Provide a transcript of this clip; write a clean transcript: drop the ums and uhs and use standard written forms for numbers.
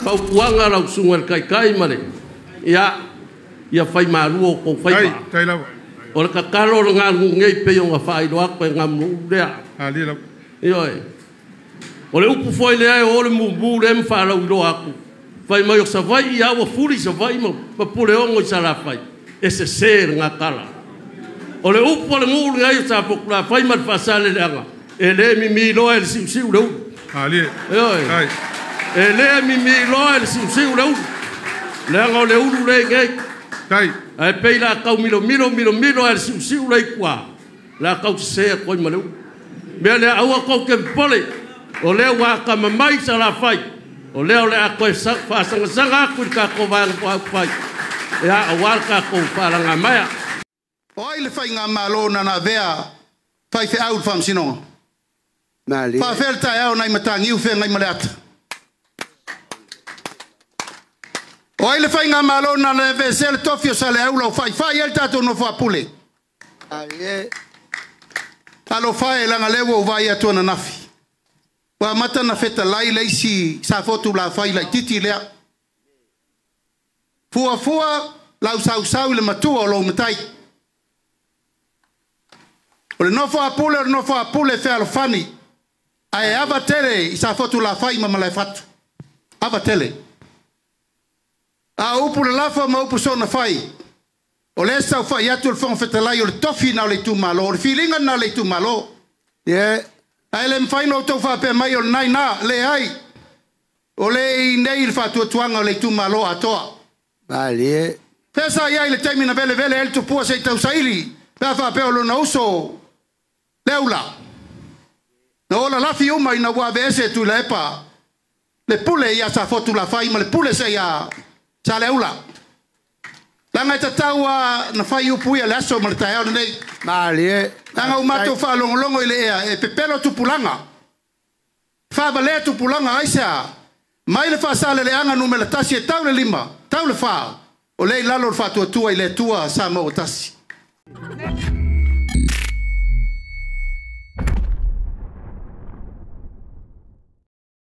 Fautuaga lau susuga i le Taitai ma le ia ia faimalu o tou faiva. O le tatalo lena a le nuu nei pei ona faailoa atu e Gamlou lea. Ioe. O le upu foi lea e o le mumu lea ma faalauiloa atu. Fai mai o Savaii a ua fuli Savaii ma Puleono i Salafai, e sese lena tala. O le upu a le nuu lenei o Safotulafai ma le Faasaleleaga, e le mimiloa e le siusiu le ulu. Ioe. E le mimiloa e le siusiu le ulu. Leaga o le ulu le i nei. Ae pei la tau milomilo milomilo ae le siusiu le i tua. La tau sese atu ai ma le ulu. Mea lea aua tou te popole. O lea ua atamamai Salafai. O lea o le a toe faasagasaga atu i le tatou Vaega Faaupufai. Ia, aua le tatou faalagamaea. O ai le faigamalo na na avea faifeau i le faamasinoga? Faafea le taeao nai Matagiu feagai ma le ata? O ai le faigamalo na na aveesea le tofi o Saleaula o faifai ai le tatou nofo a pule? Talofa e, leaga lea ua ou vaai atu ananafi. Ua amata na fetalai le isi Safotulafai laitiiti lea. Fuafua lausausau i le matua o lou matai. O le nofo a pule o le nofo a pule fealofani. Ae ava tele i Safotulafai ma Malaefatu. Ava tele. A upu le lafo ma upu soona fai. O lea saofai atu le Fofoga Fetalai o le tofi na o le itumalo, o le filiga na o le itumalo. Ae le mafai ona outou faapea mai o lena ina, leai. O le i nei le faatuatuaga o le itumalo atoa. Fea sa i ai le taimi na velevele ai le tupua se i tausaili, pe a faapea o lona uso Leula. Na ola lafi uma ina ua aveese Tuilaepa le pule ia Safotulafai ma le pule se ia Saleaula. Leaga e tatau a na fai upu ia le aso ma le taeao lenei. Leaga ua matou faalogologo i le ea e pepelo tupulaga. Faavalea tupulaga aisea? Mai le Faasaleleaga numera 1 e tau le 5, tau le 4. O lea i lalo o le faatuatua i le Atua sa maua tasi.